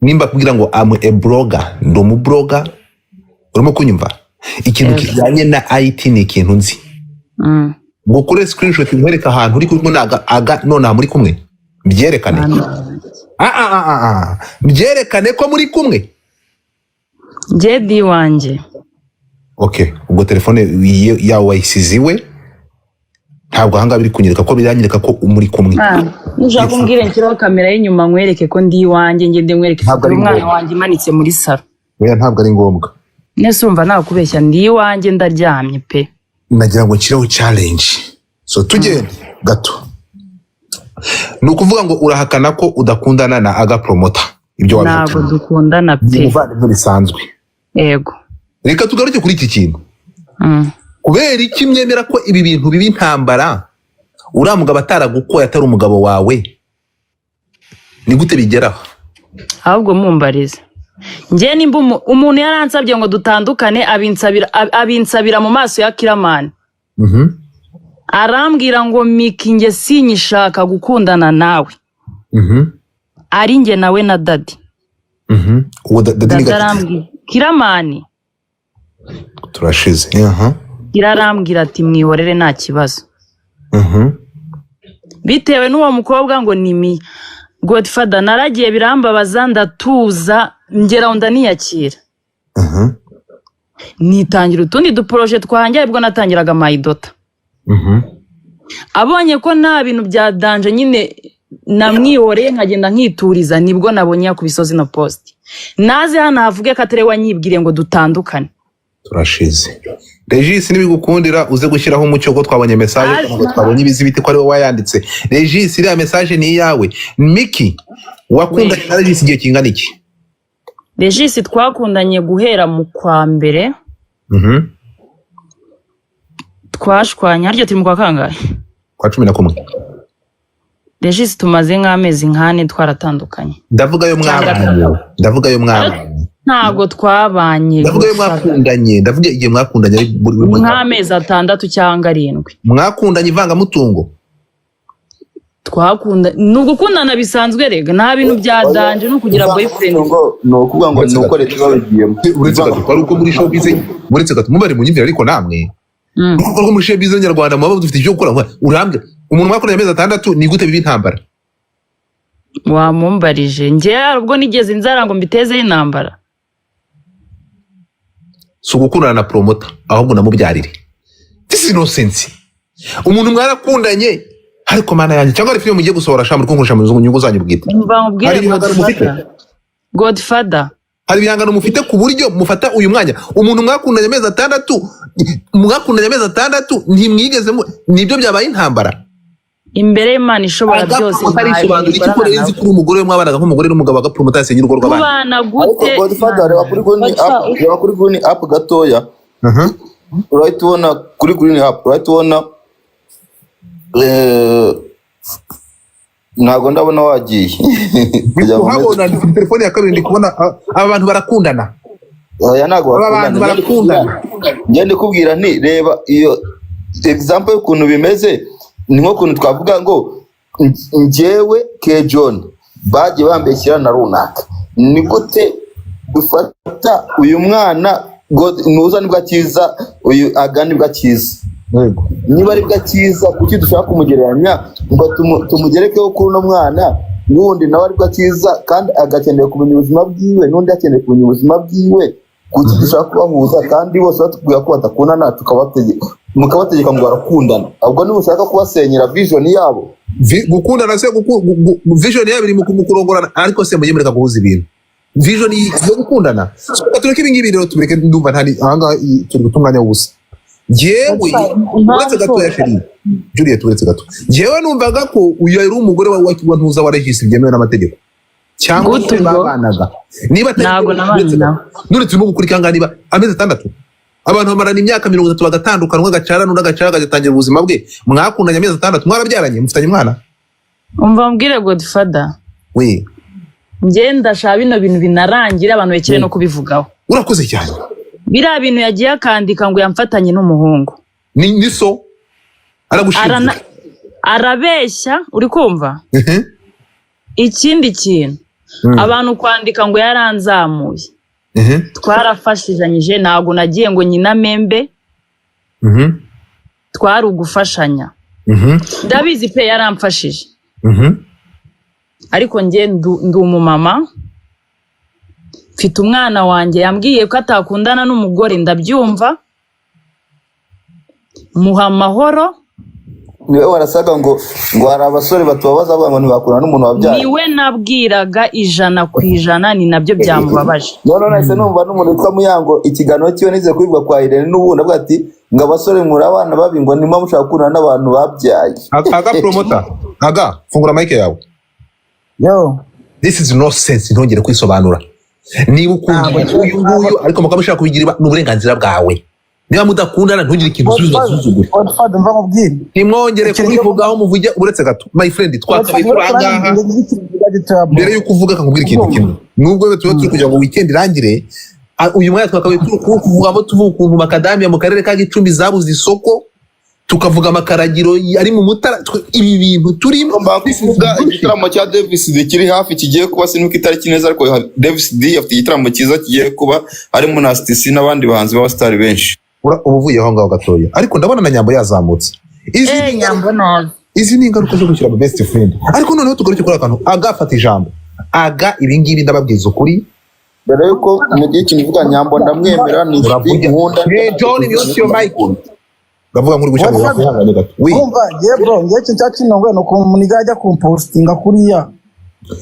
Nimba kubwira ngo am a blogger, ndi umublogger, urimo kunyumva? Ikintu kijyanye na IT ni ikintu nzi. Ngo ukore screenshot nkwereka ahantu uri kumwe na Aga nonaha muri kumwe, byerekane. Mwana wanjye. Ah, ah, ah, ah, ah. Byerekane ko muri kumwe. Njye di wanjye. Okay, ubwo telefone yawe wayisize iwe. Ntabwo ahangaha biri kunyereka ko, biranyereka ko muri kumwe. Ah, nushaka umbwire nshyireho kamera y'inyuma nkwereke ko ndi iwanjye, ngende nkwereke Ntabwo ifoto ari y'umwana ngombwa. wanjye imanitse muri salo. Oya, ntabwo ari ngombwa. Nese urumva nakubeshya? Ndi iwanjye, ndaryamye pe. Nagira ngo nshyireho challenge. So tugende gato. Ni ukuvuga ngo urahakana ko udakundana na Aga Promoter, ibyo Ntabwo wabihakana? dukundana Ni pe. umuvandimwe bisanzwe. Yego. Reka tugaruke kuri iki kintu. Kubera iki mwemera ko ibi bintu biba intambara? Uriya mugabo ataragukoye, atari umugabo wawe, ni gute bigeraho? Ahubwo mumbarize njye, nimba umuntu yaransabye ngo dutandukane, abinsabira mu maso ya Kiramani, arambwira ngo: "Miki, njye sinyishaka gukundana nawe." Ari njye nawe na daddy. Uwo daddy ni Daddy gatatu. arambwira, Kiramani. Turashize, aha. Arambwira ati: "Mwihorere, nta kibazo." Bitewe n'uwo mukobwa ngo ni Miya. Godfather, naragiye birambabaza, ndatuza, ngeraho ndaniyakira, nitangira utundi duprojet twanjye. Aribwo natangiraga My Daughter. Abonye ko nta bintu bya danger nyine, namwihoreye nkagenda nkituriza, nibwo nabonye yakubise zino post. Naze hano havuge ko atari we wanyibwiriye ngo dutandukane. Turashize. Regis, nibigukundira uze gushyiraho umucyo ko twabonye message, ntabwo twabonye ibizibiti ko ari wowe wayanditse. Regis, iriya message ni iyawe? Miki, wakundanye na Regis igihe kingana iki? Regis twakundanye guhera mu kwa mbere. Twashwanye, harya turi mu kwa kangahe? Kwa 11. Regis tumaze nk'amezi nk'ane twaratandukanye. Ndavuga yo mwabanye, ndavuga yo mwabanye. Ntabwo twabanye. Ndavuga yo Gusa. mwakundanye, ndavuga igihe mwakundanye ari Nk'amezi 6 cyangwa 7. Mwakundanye ivangamutungo? Twakunda, ni ugukundana bisanzwe rega, nta bintu bya danger, ni ukugira boyfriend. Ngo ni ukuvuga ngo Uretse ni uko gato. leta babigiyemo. Uretse gato, ko ari uko muri showbiz, uretse gato, mubari munyumvira ariko namwe. Nuko ko muri showbiz nyarwanda muba dufite icyo gukora. Urambye umuntu mwakundanye amezi 6, ni gute biba intambara? Wamumbarije njye, hari ubwo nigeze inzara ngo mbitezeho intambara? Si ugukundana na Promoter, ahubwo namubyarire. This is no sense. Umuntu mwarakundanye, ariko Mana yanjye, cyangwa hari filime mugiye gusohora sha muri kunkoresha mu nyungu zanyu bwite? Umva nkubwire. Hari ibihangano mufite? Godfather, Godfather. Hari ibihangano mufite ku buryo mufata uyu mwanya? Umuntu mwakundanye amezi 6, mwakundanye amezi 6, ntimwigeze nibyo byabaye intambara? Imbere y'Imana ishobora byose, Agapromoter arisobanura iki, ko ntayo nzi kuri umugore we mwabanaga nk'umugore n'umugabo, agapromoter yasenye urugo rw'abandi? Tubana Ariko gute? Godfather, reba kuri green Godfather, app, reba kuri green app gatoya. Urahita ubona kuri green app, urahita ubona ntabwo ndabona wagiye kugira ngo Kuhabona, ndi kuri telefone ya kabiri, ndi kubona aba bantu barakundana. Oya, ntabwo Aba bantu bakundana. barakundana. Njye ndikubwira nti reba iyo example y'ukuntu bimeze, ni nk'ukuntu twavuga ngo njyewe Ke John bagiye bambeshyira na runaka. Ni gute dufata uyu mwana nuza nibwo akiza, uyu Aga nibwo akiza? Niba aribwo akiza, kuki dushaka kumugereranya ngo tumugerekeho kuri uno mwana wundi nawe aribwo akiza, kandi agakeneye kumenya ubuzima bwiwe, n'undi akeneye kumenya ubuzima bwiwe? Kuki dushaka kubahuza kandi bose batubwira ko badakundana, mukabategeka ngo barakundana? Ubwo niba ushaka kubasenyera vision yabo. Gukundana se, vision yabo iri mu kurongorana? Ariko se mujye mureka guhuza ibintu, vision yo gukundana. So, reka tureke ibi ngibi rero, tubireke. Ndumva ntari ahangaha, turi guta umwanya w'ubusa. Njyewe, uretse gatoya, chérie Juliet, uretse gato, njyewe numvaga ko uyu yari umugore wa ntuza, wa Regis, byemewe n'amategeko, cyangwa Gute se ubwo? babanaga? Niba atari Ntabwo nabanye uretse gato. nawe. None turimo gukurikira ngaha, niba amezi 6, abantu bamarana imyaka 30 bagatandukana, umwe agacara n'undi agacara, agatangira ubuzima bwe. Mwakundanye amezi 6, mwarabyaranye, mufitanye umwana. Umva mbwire, Godfather. We. Njye ndashaka bino bintu binarangire, abantu bekere no kubivugaho. Urakoze cyane. Biriya bintu yagiye akandika ngo yamfatanye n'umuhungu, Ni so aragushinja. Arabeshya, uri kumva? Ikindi kintu, Abantu kwandika ngo yaranzamuye, twarafashijanyije, ntabwo nagiye ngo nyina membe, twari ugufashanya. Ndabizi pe, yaramfashije, ariko njye ndi umumama, mfite umwana wanjye. Yambwiye ko atakundana n'umugore, ndabyumva, muha amahoro. Niwe warasaga ngo hari abasore batubabaza bavuga ngo ntibakundana n'umuntu wabyaye. Niwe nabwiraga 100%, ni nabyo byamubabaje. None nahise numva n'umuntu witwa Muyango, ikiganiro cyiwe nize kubivuga kwa Irene, n'ubundi avuga ati ngo abasore muri abana babi, ngo nimba mushaka gukundana n'abantu babyaye. Aga Promoter, Aga, fungura mic yawe. Yo. This is no sense, ntongere kwisobanura. Niba ukunda Ntabwo uyu nguyu ariko mukaba mushaka kubigira ni uburenganzira bwawe. Niba mudakundana, ntugire ikintu usubiza, usuzugure. Godfather, mva nkubwire. Ntimwongere Ikintu kubivugaho, muvuge uretse gato. My friend, twakabaye turi ahangaha mbere y'uko uvuga, kakubwira ikintu kimwe. Nubwo tuba turi kugira ngo weekend irangire, uyu mwanya twakabaye turi kuvugamo, tuvuga ukuntu makadamiya mu karere ka Gicumbi zabuze isoko, tukavuga amakaragiro ari mu Mutara. Ibi bintu turimo Ngomba kuvuga igitaramo cya Davis D kiri hafi, kigiye kuba, sinuko itariki neza, ariko Davis D afite igitaramo cyiza kigiye kuba harimo na Stc n'abandi bahanzi b'abasitari benshi. Uba uvuye aho ngaho gatoya, ariko ndabona na Nyambo yazamutse. Izi ni ingaruka- Nyambo nazi. Izi ni ingaruka zo gushyira mu best friend. Ariko noneho tugaruke kuri akantu Aga, fata ijambo Aga. Ibi ngibi ndababwiza ukuri. Mbere yuko mugira ikintu uvuga, Nyambo ndamwemera, ni inshuti Uravuga. nkunda. Hey, John, mute your mic. Uravuga nk'uri gushyira mu Godfather. wihangane gato. Oui. Urumva ngewe bro, ngewe ikintu cyakinongoye ni ukuntu umuntu ajya kumpostinga kuriya.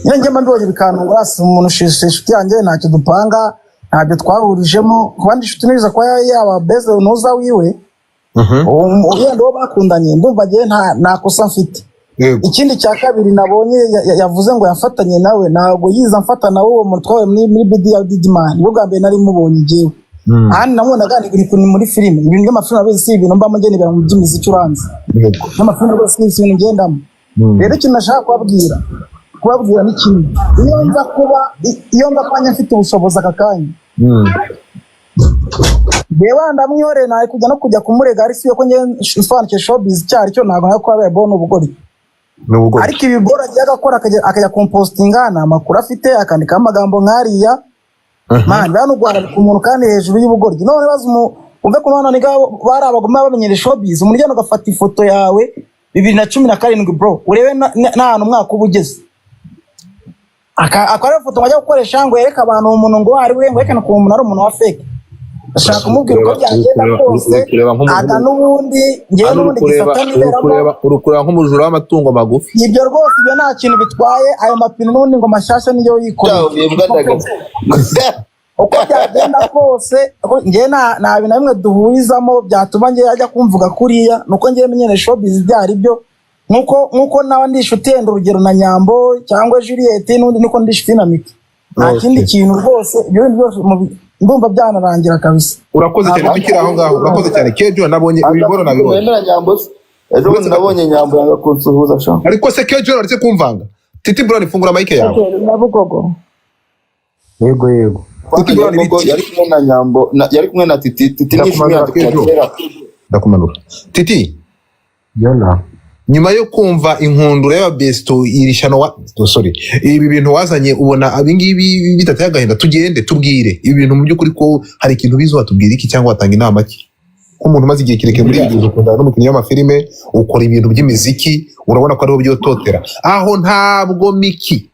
Nyine njye mba mbibonye bikantungura. Si umuntu ushishe inshuti yanjye, ntacyo dupanga, ntabyo twahurijemo. Ku bandi inshuti ntibiza kuba yaba beze nuza wiwe, wenda uwo bakundanye. Ndumva ngewe nta kosa mfite. Ikindi cya kabiri nabonye yavuze ngo yafatanye nawe, ntabwo yiza amfata nawe. Uwo muntu twahuye muri BD ya Didimani, nibwo bwa mbere nari mubonye ngewe. Ahandi namubonaga ni muri filime. Ibintu by'amafilime abizi, si ibintu mbamo ngenda ibintu by'imiziki uranze n'amafilime rwose, si ibintu ngendamo. Rero ikintu nashaka kubabwira ni kimwe: iyo nza kuba mfite ubushobozi aka kanya, njyewe ndamwihoreye, nawe kujya no kujya kumurega. Ariko iyo ko njyewe nsobanukiwe showbiz icyo ari cyo, ntabwo nawe kuba bo ni ubugoryi. Ni ubugoryi. Ariko ibi bora agiye agakora, akajya kumpostinga, ni amakuru afite, akandikaho amagambo nk'ariya, man, biba no guharabika umuntu kandi hejuru y'ubugoryi. None baza umve ko none niga bari abagome bamenyere showbiz, umuntu ugenda ugafata ifoto yawe 2017, bro, urebe n'ahantu umwaka uba ugeze, akaba ari ifoto ngo ajya gukoresha ngo yereke abantu uwo muntu ngo uwo ari we, ngo yerekane ukuntu umuntu ari umuntu wa fake. Ndashaka kumubwira uko byagenda kose Uri kureba nk'umuntu- aga n'ubundi ngewe Hano uri n'ubundi kureba gisata uri niberamo. kureba uri kureba nk'umujura w'amatungo magufi. Ibyo rwose, ibyo nta kintu bitwaye. Ayo mapine n'ubundi ngo mashyashya niyo yikoreye. Uko byagenda kose, njyewe nta bintu na bimwe duhurizamo byatuma njyewe ajya kumvuga kuriya. Nuko njyewe menyere showbiz ibyo ari byo, nkuko nawe ndi inshuti yenda urugero na Nyambo cyangwa Juliet, n'undi niko ndi inshuti na Miki, nta kindi kintu rwose. Ibyo bintu byose ndumva byanarangira kabisa. Urakoze cyane, tukiri aho ngaho, urakoze cyane. Kejo, nabonye ibiboro, nabibonye. Wemera Nyambo se? Ejo bundi nabonye Nyambo yanga kunsuhuza sha. Ariko se Kejo aretse kumvanga. Titi Brown, fungura mic yawe. Nyabugogo. Yego. Titi Brown, Nyabugogo ibiti. Yari kumwe na Nyambo yari kumwe na Titi. Titi ni inshuti Ndakumanura, yanjye kuva Kejo. kera. Ndakumanura, Titi. Yona. Nyuma yo kumva inkundura y'ababesto, iri shyano wa oh, sorry, ibi bintu wazanye, ubona ibingibi bidateye agahinda? Tugende tubwire ibi bintu mu by'ukuri ko hari ikintu bizi, watubwira iki cyangwa watanga inama ki nk'umuntu umaze igihe kirekire muri ibi bintu, ukundana n'umukinnyi w'amafilime, ukora ibintu by'imiziki, urabona ko ariho byototera? Aho ntabwo Miki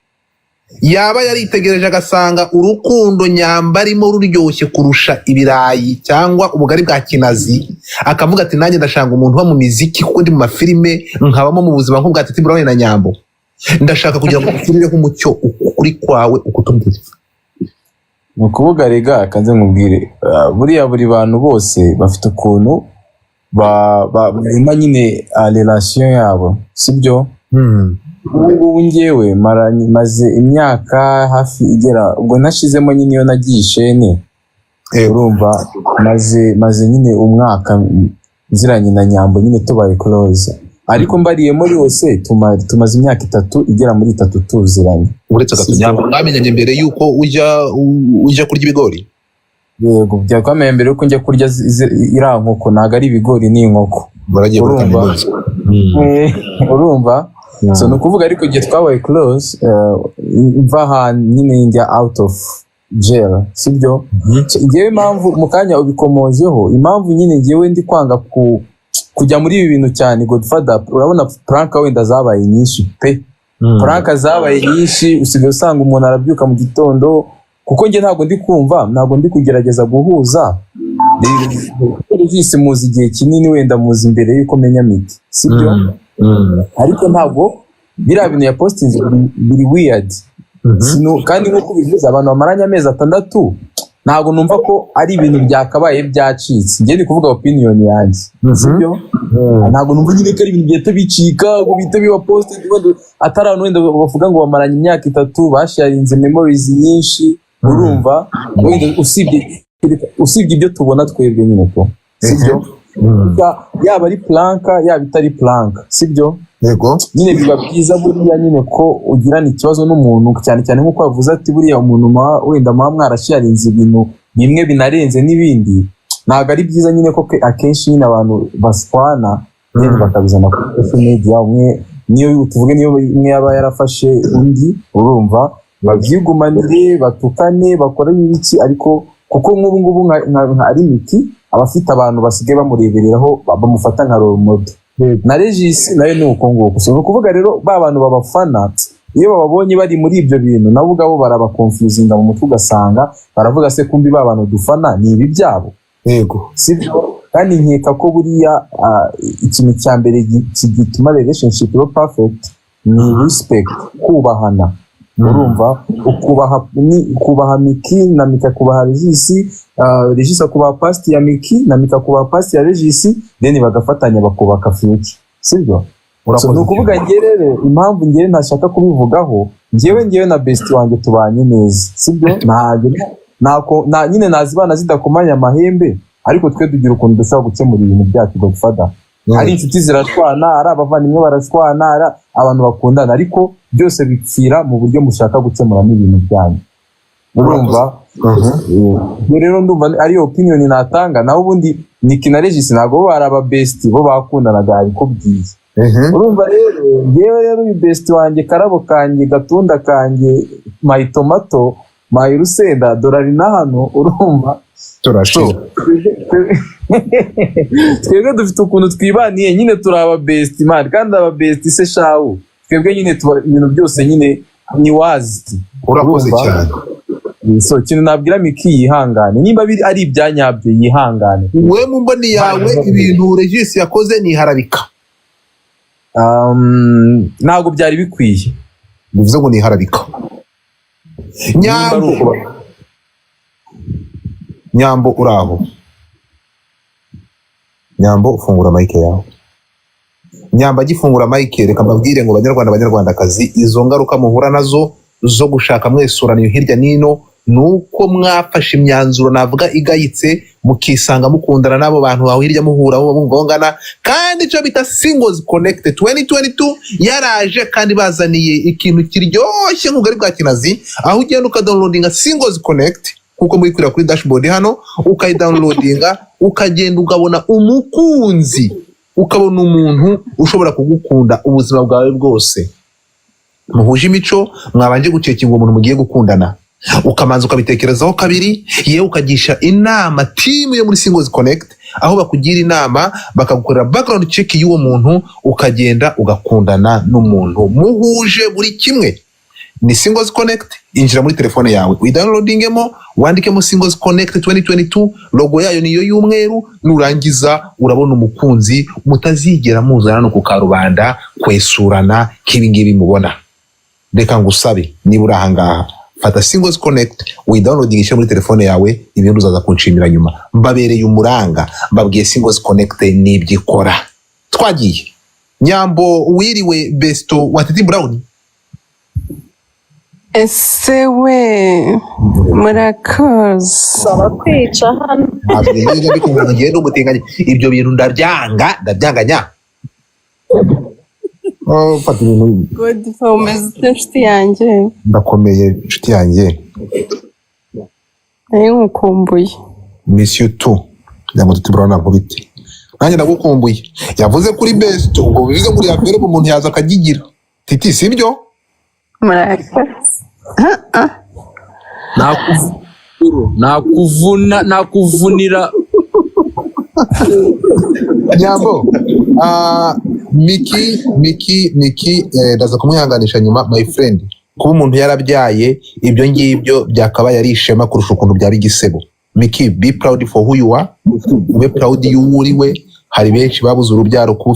yaba yaritegereje agasanga urukundo Nyamba arimo ruryoshye kurusha ibirayi cyangwa ubugari bwa kinazi, akavuga ati nanjye ndashaka umuntu uba mu miziki, kuko ndi mu mafilime, nkabamo mu buzima nk'ubwa Titi Brown na Nyambo? Ndashaka kugira ngo ushyirireho umucyo ukuri kwawe ukutubwira. Ni ukuvuga, rega kanze nkubwire, buriya buri bantu bose bafite ukuntu barema nyine relation yabo, sibyo? Ubu ngubu ngewe maze imyaka hafi igera ubwo nashizemo nyine iyo nagiye ishene. Urumva, maze nyine umwaka nziranye na Nyambo nyine tubaye close, ariko mbariyemo yose tumaze imyaka 3, igera muri 3 tuziranye. Uretse gato, Nyambo mwamenyanye mbere y'uko ujya kurya ibigori? Yego, byakwameye mbere yuko njya kurya iriya nkoko. Ntabwo ari ibigori, ni inkoko. Baragiye muri Urumva? kaminuza. Urumva. So ni ukuvuga, ariko igihe twabaye close, mva ahantu nyine njya out of jail, sibyo? So, njyewe impamvu mu kanya ubikomojeho, impamvu nyine njyewe ndi kwanga kujya muri ibi bintu cyane, Godfather, urabona prank wenda zabaye nyinshi pe, prank zabaye nyinshi. Usigaye usanga umuntu arabyuka mu gitondo, kuko njye ntabwo ndi kumva, ntabwo ndi kugerageza guhuza. Regis muzi igihe kinini, wenda muzi mbere yuko menya Miki, sibyo? Ariko ntabwo biriya bintu yapostinze biri weird. Kandi nk'uko ubivuze, abantu bamaranye amezi 6, ntabwo numva ko ari ibintu byakabaye byacitse. Njye ndi kuvuga opinion yanjye, sibyo? Ntabwo numva nyine ko ari ibintu bihita bicika ngo bihite biba posted, wenda atari abantu wenda bavuga ngo bamaranye imyaka 3, basharinze memories nyinshi. Urumva, wenda usibye ibyo tubona twebwe nyine ko, sibyo? Yaba ari prank, yaba itari prank, sibyo? Yego. Nyine biba byiza buriya nyine ko ugirana ikibazo n'umuntu, cyane cyane nk'uko wavuze ati buriya umuntu wenda muba mwarasharinze ibintu bimwe binarenze n'ibindi, ntabwo ari byiza nyine ko akenshi nyine abantu baswana nyine bakabizana kuri social media. Umwe niyo tuvuge, niyo umwe yaba yarafashe undi, urumva, babyigumanire, batukane, bakore ibiki, ariko kuko nk'ubu ngubu nka ari Miki aba afite abantu basigaye bamurebereraho, bamufata nka role model, na Regis nayo ni uko nguko. So ni ukuvuga rero ba bantu babafana, iyo bababonye bari muri ibyo bintu, nabo ubwabo barabaconfusinga mu mutwe, ugasanga baravuga: "Se kumbi ba bantu dufana ni ibi byabo?" Sibyo? Kandi nkeka ko buriya ikintu cya mbere gituma relationship iba perfect ni respect, kubahana. Urumva, ukubaha, ni kubaha Miki na Miki akubaha Regis, Regis akubaha past ya Miki na Miki akubaha past ya Regis, then bagafatanya bakubaka future, sibyo? So, ni ukuvuga njye rero impamvu njyewe ntashaka kubivugaho, njyewe na best wanjye tubanye neza, sibyo? Ntabwo ntako nta nyine nazibana zidakomanya amahembe, ariko twe tugira ukuntu dushobora gukemura ibintu byacu, Godfather. Ari inshuti zirashwana, ari abavandimwe barashwana, ari abantu bakundana, ariko byose bipfira mu buryo mushaka gukemuramo ibintu byanyu, urumva? Ubwo rero ndumva ari opinion natanga. Naho ubundi Nick na Regis ntabwo bo bari aba best, bo bakundanaga yabikubwiye. Urumva rero, njyewe rero uyu best wanjye, karabo kanjye, gatunda kanjye, my tomato, my rusenda, dorari na hano, urumva? Turashira. Twebwe dufite ukuntu twibaniye nyine, turi aba best man, kandi aba best se shawu, twebwe nyine tuba ibintu byose nyine ni wazi. Urakoze Urumva? cyane. So ikintu nabwira Miki, yihangane, nimba biri ari ibyanyabyo yihangane. We mu mboni yawe, ibintu Regis yakoze ni iharabika? Ntabwo byari bikwiye. Bivuze ngo ni iharabika. Nimba ari Nyambo, uko Nyambo, uraho? Nyambo, ufungura mic yawe. Nyambo agifungura mic, reka mbabwire ngo banyarwanda, banyarwandakazi, izo ngaruka muhura nazo zo gushaka mwesurana iyo hirya n'ino ni uko mwafashe imyanzuro navuga igayitse, mukisanga mukundana n'abo bantu aho hirya, muhura mugongana. Kandi icyo bita Singles Connect 2022 yaraje, kandi bazaniye ikintu kiryoshye nk'ubugari bwa kinazi, aho ugenda ukadownloadinga Singles Connect kuko muri kureba kuri dashboard hano, ukayidownloadinga, ukagenda ukabona umukunzi, ukabona umuntu ushobora kugukunda ubuzima bwawe bwose, muhuje imico. Mwabanje gucheckinga umuntu mugiye gukundana, ukamanza ukabitekerezaho kabiri, yewe ukagisha inama team yo muri Singles Connect, aho bakugira inama, bakagukorera background check y'uwo muntu, ukagenda ugakundana n'umuntu muhuje buri kimwe. Ni Singles Connect. Injira muri telefone yawe, uyidownloadingemo, wandikemo Singles Connect 2022, logo yayo niyo y'umweru. Nurangiza urabona umukunzi mutazigera muzana no ku karubanda kwesurana nk'ibi ngibi mubona. Reka ngusabe, niba uri ahangaha, fata Singles Connect, uyidownloading, ishyire muri telefone yawe, ibindi uzaza kunshimira nyuma. Mbabereye umuranga, mbabwiye Singles Connect n'ibyo ikora. Twagiye. Nyambo, wiriwe, besto wa Titi Brown? Ese we, murakoze. Bakwica hano. Ntabwo niga mbikunda ngo ngende umutinganyi, ibyo bintu ndabyanga, ndabyanga nya. Oh, fata ibintu. Godfa, umeze ute, inshuti yanjye? Ndakomeye, inshuti yanjye. Nari nkukumbuye. Miss you too. Kugira ngo Titi Brown ankubite, nanjye ndagukumbuye. Yavuze kuri best, ubwo bivuze ngo uriya verbe umuntu yaza akagigira. Titi, sibyo? Murakoze. Nakuvuna, nakuvunira. Nyambo, Miki, Miki, Miki, ndaza kumwihanganisha nyuma. My friend, kuba umuntu yarabyaye, ibyo ngibyo byakabaye ari ishema kurusha ukuntu byaba igisebo. Miki, be proud for who you are, ube proud y'uwo uri we. Hari benshi babuze urubyaro. Kuba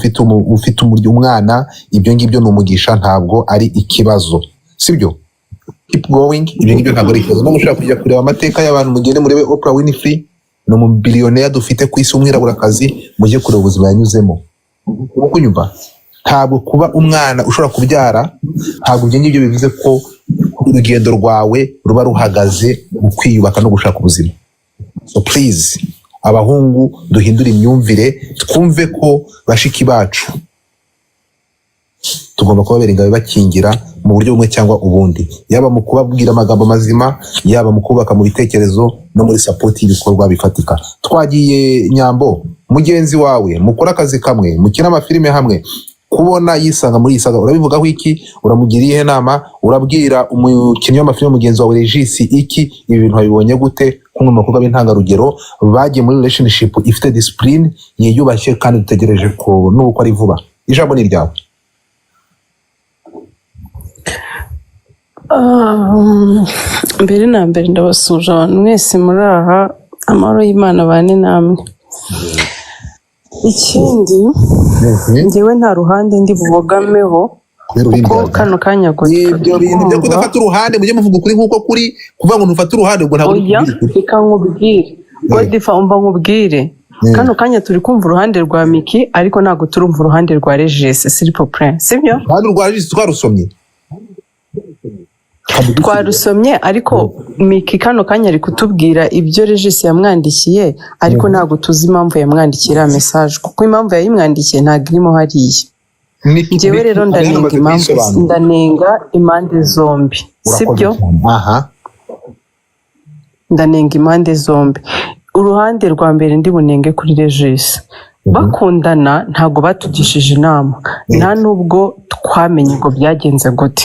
ufite umwana, ibyo ngibyo ni umugisha, ntabwo ari ikibazo, sibyo? Keep going, ibyo ngibyo ntabwo ari ikibazo. No mushaka kujya kureba amateka y'abantu, mugende murebe Oprah Winfrey, ni umubiliyoneri dufite ku isi w'umwiraburakazi, mujye kureba ubuzima yanyuzemo. Uri kunyumva? Ntabwo kuba umwana ushobora kubyara, ntabwo ibyo ngibyo bivuze ko urugendo rwawe ruba ruhagaze mu kwiyubaka no gushaka ubuzima. So please, abahungu duhindure imyumvire, twumve ko bashiki bacu tugomba kubabera ingabo bakingira mu buryo bumwe cyangwa ubundi, yaba mu kubabwira amagambo mazima, yaba mu kubaka mu bitekerezo no muri support y'ibikorwa bifatika. Twagiye, Nyambo, mugenzi wawe mukora akazi kamwe, mukina amafilime hamwe, kubona yisanga muri iyi saga, urabivugaho iki? Uramugira iyihe nama? Urabwira umukinnyi w'amafilime mugenzi wawe Regis iki? Ibi bintu wabibonye gute nk'umwe mu bakobwa b'intangarugero bagiye muri relationship ifite discipline, yiyubashye, kandi dutegereje ko n'uko ari vuba? Ijambo ni iryawe. Mbere na mbere ndabasuhuje abantu mwese muri aha, amahoro y'Imana abane namwe. Ikindi, njyewe nta ruhande ndi bubogameho Kubera uri kuko indyarya. kano kanya Ibyo bintu byo kudafata uruhande, mujye muvuga ukuri nk'uko kuri. Kuvuga ngo ntufate uruhande, ubwo ntabwo uri Oya, kubwira ukuri. reka nkubwire, Godfather, umva nkubwire. Kano kanya turi kumva uruhande rwa Miki, ariko ntabwo turumva uruhande rwa Regis, s'il vous plaît, sibyo? Kandi urwa Regis twarusomye. Twarusomye, ariko Miki kano kanya ari kutubwira ibyo Regis yamwandikiye, ariko ntabwo tuzi impamvu yamwandikiye iriya message, kuko impamvu yayimwandikiye ntabwo irimo hariya. Njyewe rero ndanenga amaze impamvu, kuyisobanura. ndanenga impande zombi, Urakoze sibyo? cyane. Aha. Ndanenga impande zombi. Uruhande rwa mbere ndi bunenge kuri Regis: bakundana ntabwo batugishije inama, nta nubwo twamenye ngo byagenze gute.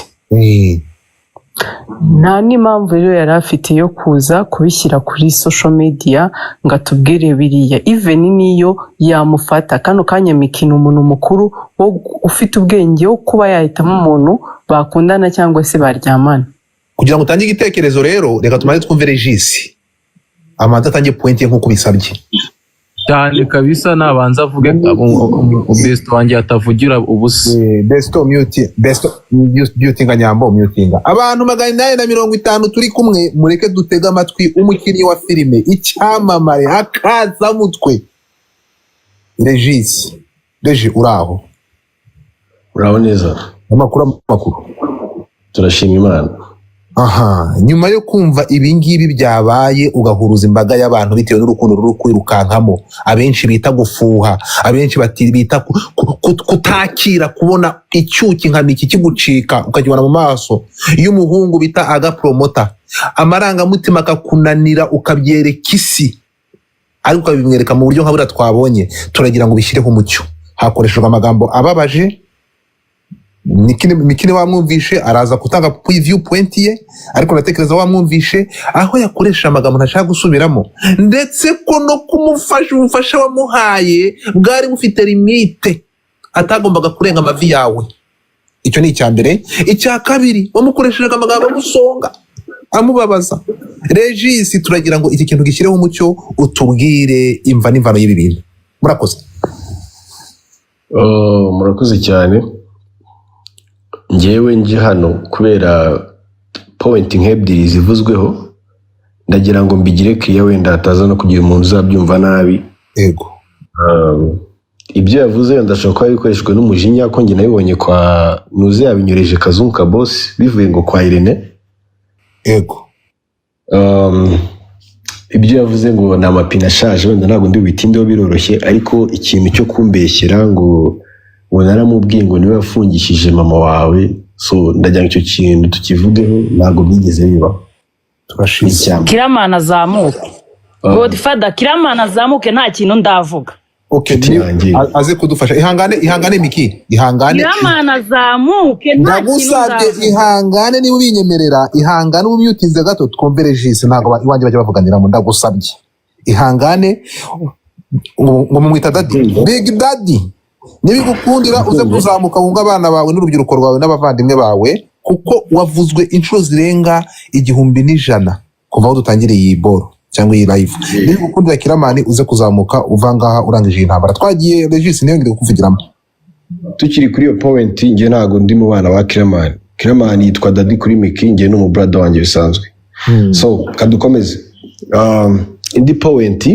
Nta n'impamvu rero yari afite yo kuza kubishyira kuri social media ngo atubwire biriya. Even niyo yamufata kano kanya, Miki ni umuntu mukuru ufite ubwenge wo kuba yahitamo umuntu bakundana cyangwa se baryamana. Kugira ngo utange igitekerezo rero, reka tumaze twumve Regis, amanza atange point ye nk'uko bisabye. Cyane kabisa, nabanza avuge, besto wanjye atavugira ubusa. Besto, mute. Besto, mutinga. Nyambo, mutinga. Abantu 850 turi kumwe, mureke dutege amatwi umukinnyi wa filime, icyamamare, akazamutwe, Regis. Regi, uraho? Uraho neza. Amakuru, amakuru? Turashima Imana. Aha, nyuma yo kumva ibi ngibi byabaye, ugahuruza imbaga y'abantu bitewe n'urukundo ruri kwirukankamo, abenshi bita gufuha, abenshi bita kutakira kubona icyuki nka Miki kigucika, ukakibona mu maso y'umuhungu bita agapromota, amarangamutima akakunanira, ukabyereka isi, ariko ukabimwereka mu buryo nka buriya twabonye, turagira ngo bishyireho umucyo. Hakoreshejwe amagambo ababaje. Mikini wamwumvishe, araza gutanga view point ye, ariko ndatekereza wamwumvishe aho yakoresha amagambo ntashaka gusubiramo, ndetse ko no kumufasha, ubufasha wamuhaye bwari bufite limite, atagombaga kurenga amavi yawe. Icyo ni icya mbere. Icya kabiri, wamukoresheje amagambo amusonga, amubabaza. Regis, turagira ngo iki kintu gishyireho umucyo, utubwire imva n'imvano y'ibi bintu. Murakoze. Oh, murakoze cyane. Njyewe nje hano kubera point nk'ebyiri zivuzweho, ndagira ngo mbigire clear, wenda hataza no kugira umuntu uzabyumva nabi. Yego. Ibyo yavuze wenda ashobora kuba bikoreshejwe n'umujinya, ko njye nabibonye kwa Nuze yabinyoreje Kazungu Kabosi, bivuye ngo kwa Irene. Yego. Ibyo yavuze ngo ni amapine ashaje, wenda ntabwo ndi bubitindeho, biroroshye, ariko ikintu cyo kumbeshyera ngo naramubwiye ngo niwe wafungishije mama wawe, so ndagira ngo icyo kintu tukivugeho, ntabwo byigeze biba. Turashize. Kiramana azamuke. Godfather, Kiramana azamuke, nta kintu ndavuga. Okay, Inshuti yanjye. Aze kudufasha. Ihangane, ihangane Miki, ihangane. Kiramani azamuke, nta kintu Ndagusabye. nzavuga. Ihangane, niba ubinyemerera, ihangane ubimyutinze gato, twumvere Regis. Ntabwo iwanjye bajya bavuganiramo. Ndagusabye, ihangane. Ngo mumwita daddy, big daddy, nibigukundira uze kuzamuka wunga abana bawe n'urubyiruko rwawe n'abavandimwe bawe, kuko wavuzwe inshuro zirenga 1100 kuva aho dutangiriye iyi boro cyangwa iyi live. Nibigukundira Kiramani, uze kuzamuka uva ngaha urangije iyi ntambara. Twagiye, Regis, ntiyongere kukuvugiramo. Tukiri kuri iyo point, njye ntabwo ndi mu bana ba Kiramani. Kiramani yitwa daddy kuri Miki, njye ni umubrother wanjye bisanzwe. So kadukomeze. Indi point,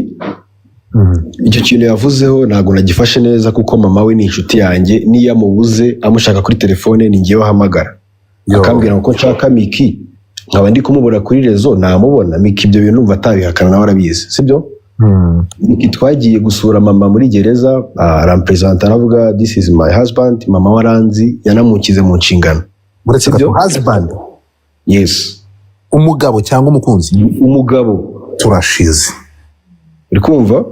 icyo kintu yavuzeho ntabwo nagifashe neza, kuko mama we ni inshuti yanjye. Niyo amubuze amushaka kuri telefone, ni njyewe ahamagara akambwira ngo ko nshaka Miki, nkaba ndi kumubura kuri réseau, namubona Miki. Ibyo bintu numva atabihakana, nawe arabizi, sibyo? Miki twagiye gusura mama muri gereza, arampresenta, aravuga: "This is my husband." Mama waranzi yanamukize mu nshingano. Uretse Sibyo? gato, husband? Yes. Umugabo cyangwa umukunzi? Umugabo. Turashize. Uri kumva?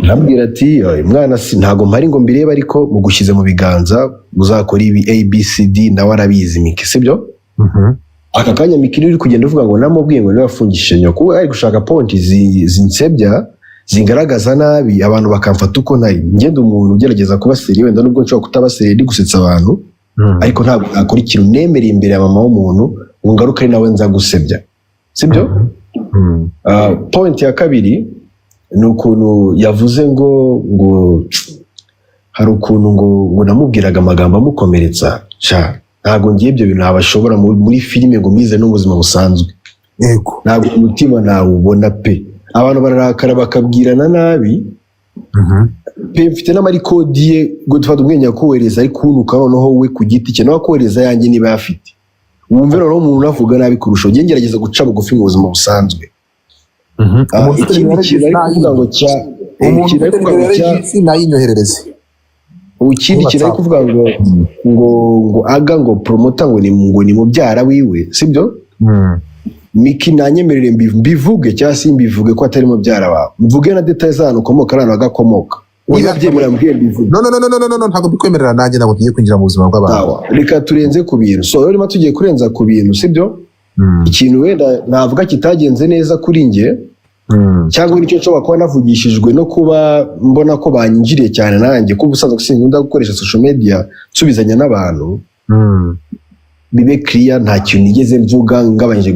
Arambwira ati: "Oya, mwana, si ntabwo mpari ngo mbirebe, ariko mugushyize mu biganza, muzakora ibi ABCD." Nawe arabizi Miki, sibyo? Aka kanya Miki uri kugenda uvuga ngo namubwiye ngo niwe wafungishije nyoko, kuko ari gushaka point zinsebya, zingaragaza nabi, abantu bakamfata uko ntari. Ngenda umuntu ugerageza kuba sérieux, wenda nubwo nshobora kutaba sérieux ndi gusetsa abantu, ariko ntabwo nakora ikintu nemereye imbere ya mama w'umuntu ngo ngaruke ari nawe nza gusebya, sibyo? Point ya kabiri ni ukuntu yavuze ngo hari ukuntu ngo namubwiraga amagambo amukomeretsa. Sha, ntabwo ngiye ibyo bintu nabashobora muri filime ngo mbize n'ubuzima busanzwe. Ntabwo umutima nawubona pe. Abantu bararakara bakabwirana nabi pe. Mfite n'amarecord ye ngo dufate ubwenge akohereza, ari kuntuka noneho we ku giti cye, nawe akohereza yanjye niba ayafite, wumve noneho umuntu unavuga nabi kurushaho. Njye ngerageza guca bugufi mu buzima busanzwe. Umuntu ufite Ikindi nimero kintu ari kuvuga ngo cya umuntu ikintu ari ufite kuvuga ngo nimero cya ya Regis nayinyoherereze. Ikindi kintu ari kuvuga ngo aga ngo promoter ngo ni mubyara wiwe, sibyo? Miki nanyemerere mbivuge cyangwa se mbivuge ko atari mubyara wawe, mvuge na détails z'ahantu ukomoka n'ahantu agakomoka. Niba byemera mbwiye mbivuge. No, no, no, no, no, no, no, ntabwo mbikwemerera nanjye. Ntabwo tugiye kwinjira mu buzima bw'abantu. Sawa, reka turenze ku bintu. So rero niba tugiye kurenza ku bintu, sibyo, ikintu wenda navuga kitagenze neza kuri njye, cyangwa nicyo nshobora kuba navugishijwe no kuba mbona ko banyinjiriye cyane nanjye, kuko ubusanzwe sinkunda gukoresha social media nsubizanya n'abantu. Bibe clear, nta kintu nigeze mvuga ngabanyije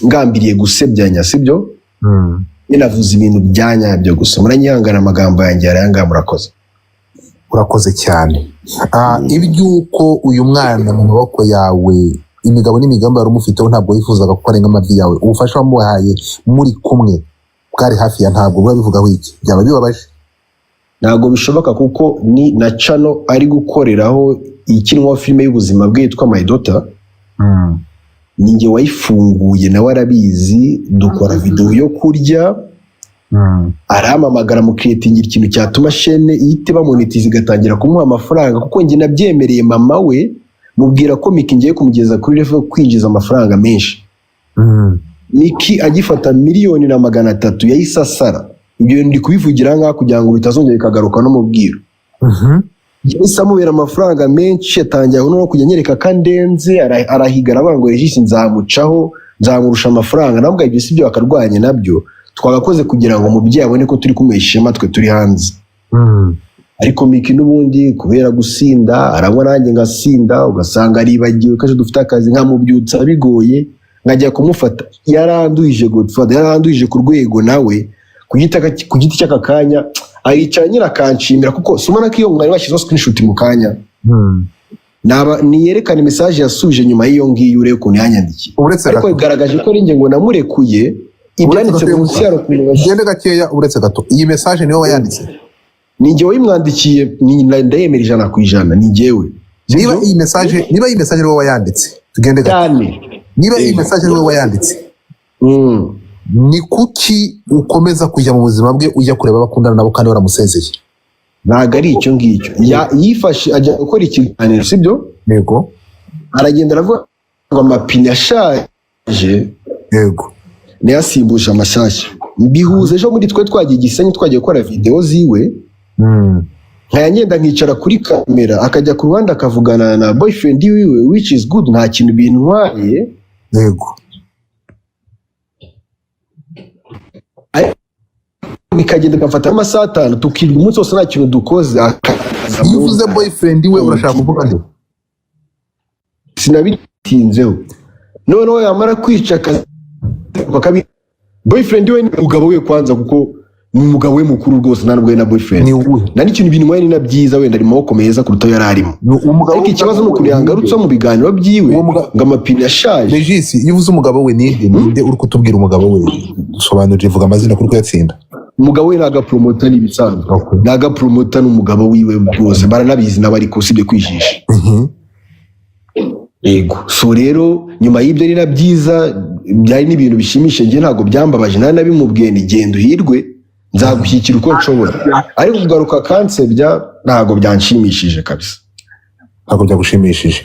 ngambiriye gusebyanya, sibyo? Navuze ibintu bya nyabyo gusa. Muranyihangana, amagambo yanjye yarayangaya. Murakoze. Urakoze cyane. Iby'uko uyu mwana mu maboko yawe, imigabo n'imigambi wari umufiteho, ntabwo wifuzaga ko arenga amavi yawe. Ubufasha wamuhaye muri kumwe bwari hafi ya ntabwo. Biba bivugaho iki? Byaba bibabaje. Ntabwo bishoboka, kuko ni na channel ari gukoreraho ikinwaho filime y'ubuzima bwe yitwa My Daughter. Ni njye wayifunguye, nawe arabizi. Dukora video yo kurya, arampamagara mu creatingira ikintu cyatuma chaîne ihita bamonetiza, igatangira kumuha amafaranga, kuko njye nabyemereye mama we, mubwira ko Miki ngiye kumugeza kuri level yo kwinjiza amafaranga menshi. Miki agifata 1,300,000 yahise asara. Ibyo bintu ndi kubivugira aha ngaha kugira ngo bitazongera bikagaruka no mu bwiru. Yahise amubera amafaranga menshi, atangira no kujya anyereka ko andenze. Arahiga, aravuga ngo Regis nzamucaho, nzamurusha amafaranga. Nawe ibyo si byo bakarwanya nabyo twagakoze kugira ngo umubyeyi abone ko turi kumuha ishema twe turi hanze. Ariko Miki n'ubundi kubera gusinda, aranywa nanjye ngasinda, ugasanga aribagiwe ko ejo dufite akazi, nkamubyutsa bigoye, nkajya kumufata. Yaranduhije Godfather, yaranduhije ku rwego nawe ku giti cy'aka kanya aricara nyine akanshimira, kuko si ubona ko iyo mwari bashyizeho screenshot mu kanya naba niyerekana message yasubije nyuma y'iyo ngiyo, urebe ukuntu yanyandikiye. Uretse Ariko gato. bigaragaje ko ari njye ngo namurekuye. Ibyanditse munsi yaro ukuntu Ugende gakeya, uretse gato, iyi message niwe wayanditse? Ni njye wayimwandikiye, ndayemera 100%, ni njyewe. Niba iyi message niwe wayanditse, tugende gato. Cyane. Niba iyi message niwe wayanditse, ni kuki ukomeza kujya mu buzima bwe, ujya kureba abakundana nabo kandi waramusezeye? Ntabwo ari icyo ngicyo. Yifashe ajya gukora ikiganiro, sibyo? Yego. Aragenda aravuga ngo amapine ashaje Yego. niyo asimbuje amashyashya. Mbihuza ejo muri twe twagiye Gisenyi, twagiye gukora video ziwe, nkaya ngenda nkicara kuri kamera, akajya ku ruhande akavugana na boyfriend wiwe, which is good, nta kintu bintwaye. Ariko bikagenda bigafata amasaha 5, tukirirwa umunsi wose nta kintu dukoze, akaza Iyo uvuze boyfriend we, urashaka kuvuga nde? Sinabitinzeho. Noneho yamara kwica akazi bakabi boyfriend we ni umugabo we kwanza, kuko ni umugabo we mukuru rwose, nta nubwo ari na boyfriend. Ni uwuhe? Nta n'ikintu bintwaye, ni na byiza, wenda ari mu maboko meza kuruta ayo yari arimo. Ni umugabo. Ariko ikibazo ni ukuntu yangarutse mu biganiro byiwe Uwo mugabo- ngo amapine ashaje. Regis, iyo uvuze umugabo we, ninde? Ninde uri kutubwira umugabo we? Sobanurira, vuga amazina kuri kuyatsinda. Umugabo we ni agapromota, ni ibisanzwe. Ni agapromota, ni umugabo wiwe rwose, baranabizi nawe, ariko usibye kwijisha. Yego, so rero nyuma y'ibyo ari na byiza, byari n'ibintu bishimishije, njye ntabwo byambabaje, nari nabimubwiye ni genda uhirwe, nzagushyigikira uko nshobora, ariko kugaruka kansebya ntabwo byanshimishije kabisa. Ntabwo byagushimishije?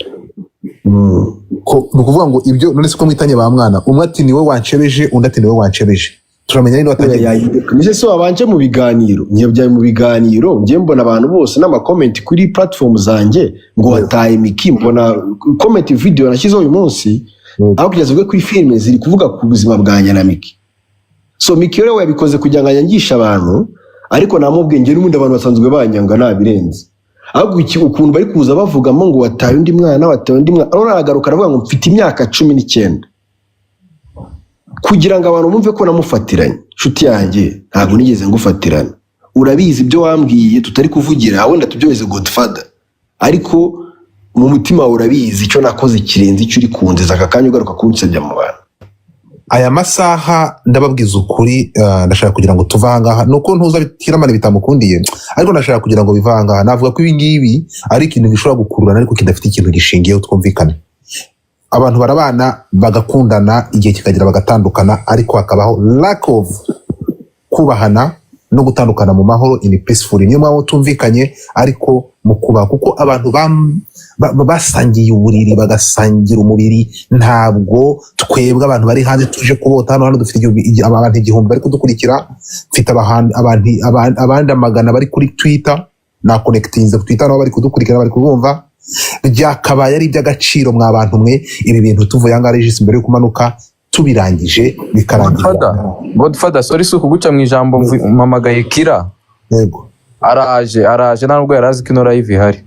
Ni ukuvuga ngo ibyo none se ko mwitanye ba mwana, umwe ati niwe wancebeje, undi ati niwe wancebeje, turamenya niba watangiye. Ese se wabanje mu biganiro, nyabyaye mu biganiro, njye mbona abantu bose n'amakomenti kuri platform zanjye ngo wataye Miki, mbona comment video nashyizeho uyu munsi, aho kugeza ubwo kuri filime ziri kuvuga ku buzima bwanjye na Miki. So Miki rero yabikoze kugira ngo anyangishe abantu, ariko namubwiye njye n'ubundi abantu basanzwe banyanga nabirenze, ahubwo ukuntu bari kuza bavugamo ngo wataye undi mwana, wataye undi mwana, ariko aragaruka aravuga ngo mfite imyaka 19, kugira ngo abantu bumve ko namufatiranye. Nshuti yanjye, ntabwo nigeze ngufatirana, urabizi ibyo wambwiye tutari kuvugira, wenda tubyoheze Godfather, ariko mu mutima wawe urabizi icyo nakoze kirenze icyo uri kunziza aka kanya ugaruka kunsebya mu bantu. Aya masaha ndababwiza ukuri, ndashaka kugira ngo tuve ahangaha, ni uko ntuza Kiramani bitamukundiye, ariko ndashaka kugira ngo bive ahangaha. Navuga ko ibi ngibi ari ikintu gishobora gukururana ariko kidafite ikintu gishingiyeho. Twumvikane, abantu barabana bagakundana, igihe kikagera bagatandukana, ariko hakabaho lack of kubahana no gutandukana mu mahoro, in peaceful. Niyo mpamvu tumvikanye ariko mu kubaha, kuko abantu basangiye uburiri, bagasangira umubiri, ntabwo twebwe abantu bari hanze tuje kubota hano. Hano dufite abantu 1000 bari kudukurikira, mfite abandi amagana bari kuri Twitter, na connectinze ku Twitter, nabo bari kudukurikira, bari kubumva. Byakabaye ari iby'agaciro mwa bantu mwe. Ibi bintu tuvuye ahangaha, Regis, mbere yo kumanuka tubirangije bikarangira. Godfather, Godfather, sorry, si ukuguca mu ijambo, mpamagaye Kira. Yego. Araje, araje, ntabwo yari azi ko ino live ihari.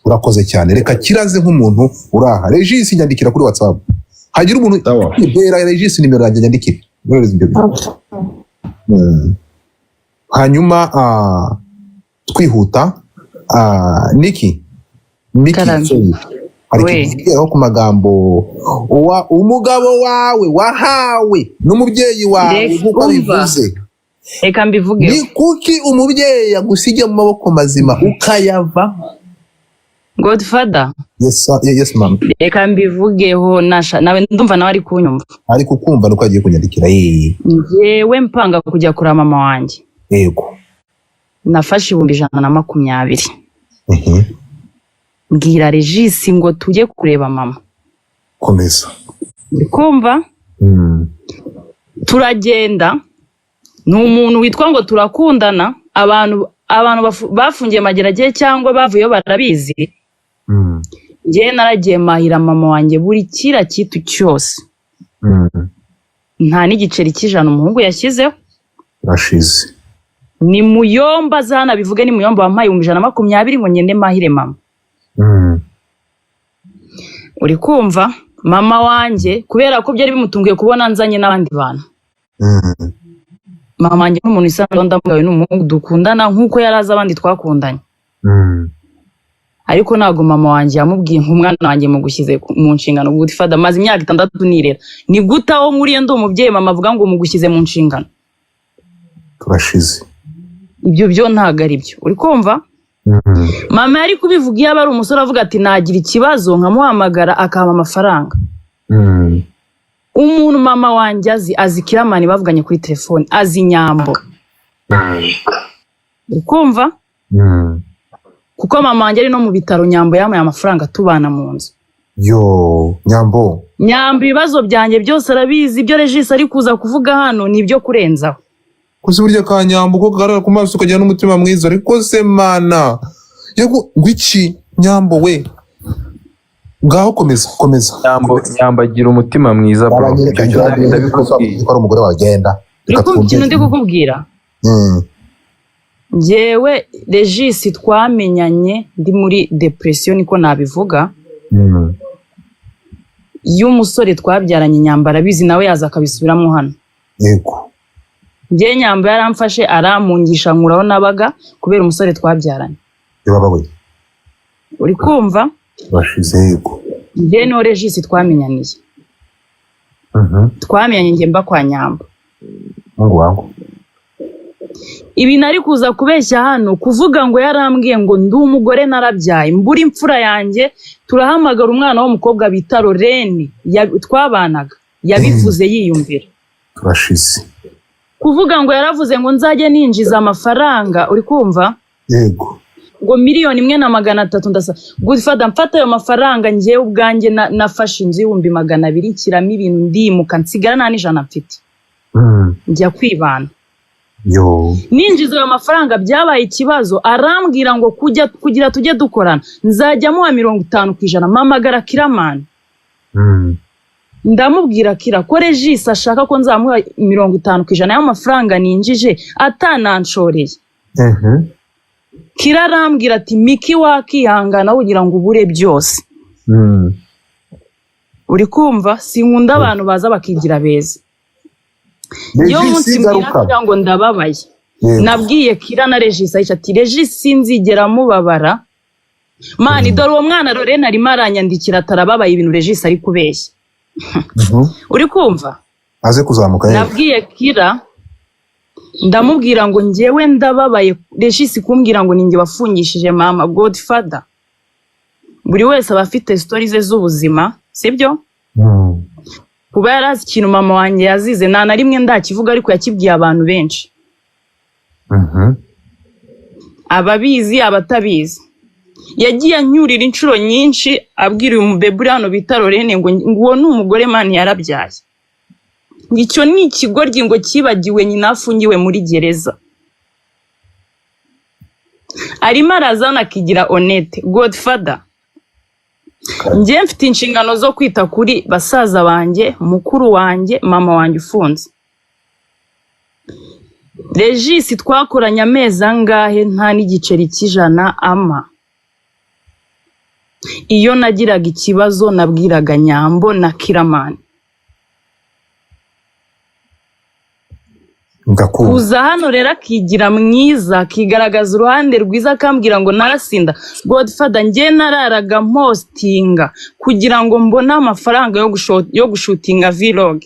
Urakoze cyane, reka kiraze nk'umuntu uraha. Regis, nyandikira kuri WhatsApp, hagira umuntu Sawa. bera Regis nimero yanjye, nyandikire. Mwohereze ibyo bintu. Hanyuma twihuta, Niki, Niki. Karame. Sorry. Hari We. ikintu kigeraho ku magambo umugabo wawe wahawe n'umubyeyi wawe Reka nk'uko umva. abivuze. Reka mbivugeho. Ni kuki umubyeyi yagusigiye mu maboko mazima ukayava? Godfather. Yes, sir. Yes ma'am. Reka mbivugeho, nasha nawe ndumva nawe ari kunyumva. Ari kukumva, nuko agiye kunyandikira. Njyewe mpanga kujya kureba mama wanjye, nafashe 120,000, mbwira Regis ngo tujye kureba mama. Komeza. Uri kumva? Turagenda, ni umuntu witwa ngo turakundana, abantu bafungiye Mageragere cyangwa bavuyeyo barabizi. Njyewe naragiye mahira mama wanjye buri kira kintu cyose, nta n'igiceri cy'ijana umuhungu yashyizeho. Urashize. Ni Muyomba zana bivuge, ni Muyomba wampaye 120,000 ngo ngende mahire mama. Uri kumva? Mama wanjye kubera ko byari bimutunguye kubona nzanye n'abandi bantu, mama wanjye n'umuntu usanzwe ndamugawe, ni umuhungu dukundana nk'uko yari azi abandi twakundanye, ariko ntabwo mama wanjye yamubwiye nk'umwana wanjye mugushyize mu nshingano. Godfather, maze imyaka 6 nirera, ni gute aho nkuriye ndi umubyeyi mama avuga ngo mugushyize mu nshingano? Turashize. Ibyo byo ntabwo ari byo, uri kumva? Mama yari kubivuga iyo aba ari umusore avuga ati nagira ikibazo nkamuhamagara akampa amafaranga. Umuntu mama wanjye azi Kiramani bavuganye kuri telefone, azi Nyambo, uri kumva? Kuko mama wanjye ari no mu bitaro, Nyambo yamuhaye amafaranga tubana mu nzu. Yo Nyambo. Nyambo ibibazo byanjye byose arabizi. Ibyo Regis ari kuza kuvuga hano ni ibyo kurenzaho. Kuzi burya ka Nyambo ko kagaragara ku maso ukagira n'umutima mwiza, ariko se mana yego, ngo iki Nyambo we, ngaho komeza, komeza. Nyambo, Nyambo agira umutima mwiza, bro. Baranyereka. Ibyo ndabikubwiye. Ko ari umugore wawe, genda. Uri Reka kumva twumve. ikintu ndi kukubwira? Njyewe Regis twamenyanye ndi muri depression, niko nabivuga, y'umusore twabyaranye. Nyambo arabizi, nawe yaza akabisubiramo hano. Njyewe Nyambo yaramfashe, arampungisha, nkuraho nabaga kubera umusore twabyaranye. Yababa we. Uri kumva? Bashize, yego. Njyewe niho Regis twamenyaniye. Twamenyanye njye mba kwa Nyambo. Mungu wangu. Ibi nari kuza kubeshya hano, kuvuga ngo yarambwiye ngo ndi umugore narabyaye, mbura imfura yanjye, turahamagara umwana w'umukobwa bita Lorene twabanaga, yabivuze yiyumvira. Turashize. Kuvuga ngo yaravuze ngo nzajye ninjiza amafaranga, uri kumva? Yego. Ngo 1,300,000. Ndasa gufata, mfata ayo mafaranga, njyewe ubwanjye nafashe inzu y'200,000, nshyiramo ibintu, ndimuka, nsigara nta n'ijana mfite, njya kwibana. Yo. Ninjiza ayo mafaranga byabaye ikibazo, arambwira ngo kujya kugira tujye dukorana nzajya muha 50%. Mpamagara Kiramani, ndamubwira: "Kira, ko Regis ashaka ko nzamuha 50% y'amafaranga ninjije atananshoreye?" Kira arambwira ati: "Miki, wakihangana kugira ngo ubure byose." Uri kumva? Sinkunda abantu baza bakigira beza. Iyo Regis, munsi mbwira garuka. Kira ngo ndababaye. Nabwiye Kira na Regis, ahisha ati: "Regis sinzigera mubabara." Mani, dore uwo mwana Lorene arimo aranyandikira, atarababaye, ibintu Regis ari kubeshya. Uri kumva? Aze kuzamuka, yego. Nabwiye Kira, ndamubwira ngo njyewe ndababaye, Regis kumbwira ngo ninjye wafungishije mama. Godfather, buri wese aba afite story ze z'ubuzima, sibyo? Kuba yarazi ikintu mama wanjye yazize, nta na rimwe ndakivuga, ariko yakibwiye abantu benshi, ababizi, abatabizi. Yagiye anyurira inshuro nyinshi, abwira uyu mubebe uri hano bita Lorene ngo uwo ni umugore, mani, yarabyaye, ngo icyo ni ikigoryi, ngo cyibagiwe nyina afungiwe muri gereza. Arimo arazana akigira honnête. Godfather, njye mfite inshingano zo kwita kuri basaza banjye, mukuru wanjye, mama wanjye ufunze. Regis twakoranye amezi angahe nta n'igiceri cy'ijana ama. Iyo nagiraga ikibazo nabwiraga Nyambo na Kiramani. Ndakumva. Kuza hano rero akigira mwiza, akigaragaza uruhande rwiza, akambwira ngo narasinda. Godfather, njye nararaga mpostinga kugira ngo mbone amafaranga yo gushutinga vlog,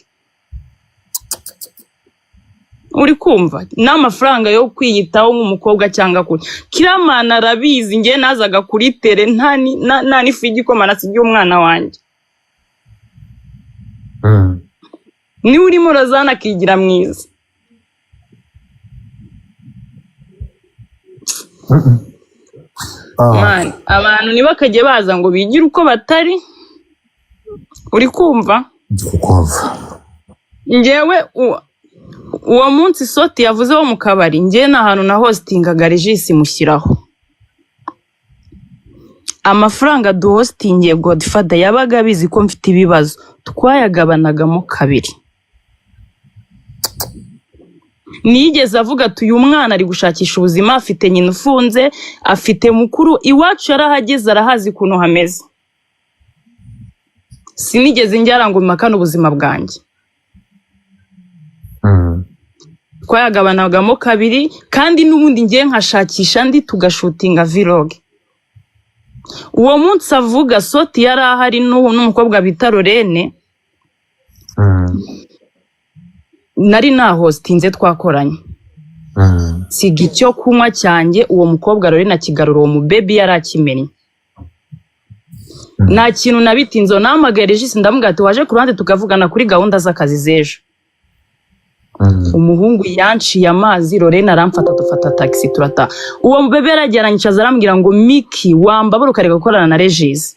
uri kumva? N'amafaranga yo kwiyitaho nk'umukobwa cyangwa kure. Kiramana arabizi, njye nazaga kuri tere nta n'ifu y'igikoma nasigiye umwana wanjye. Niwe urimo urazana akigira mwiza. Man, abantu ntibakajye baza ngo bigire uko batari, uri kumva? Kukumva. Njyewe uwo munsi Soti yavuze wo mu kabari, njyewe ni ahantu na hostingaga, Regis mushyiraho amafaranga duhostingiye. Godfather, yabaga abizi ko mfite ibibazo, twayagabanagamo kabiri. Niyigeze avuga ati uyu mwana ari gushakisha ubuzima, afite nyina ufunze, afite mukuru, iwacu yarahageze, arahazi ukuntu hameze. Sinigeze njyara ngo mpakane ubuzima bwanjye. Twayagabanagamo kabiri, kandi n'ubundi ngiye nkashakisha andi tugashutinga vlog. Uwo munsi avuga, Soti yari ahari n'umukobwa bita Lorene. Nari nahostinze, twakoranye, siga icyo kunywa cyanjye, uwo mukobwa Lorene akigarura, uwo mubebi yari akimennye. Nta kintu nabitinzeho, nahamagaye Regis, ndamubwira ati: "Waje ku ruhande tukavugana kuri gahunda z'akazi z'ejo?" Umuhungu yanciye amazi, Lorene aramfata, dufata taxi turataha. Uwo mubebe yaragiye aranyicaza, arambwira ngo: "Miki, wambabura ukareka gukorana na Regis."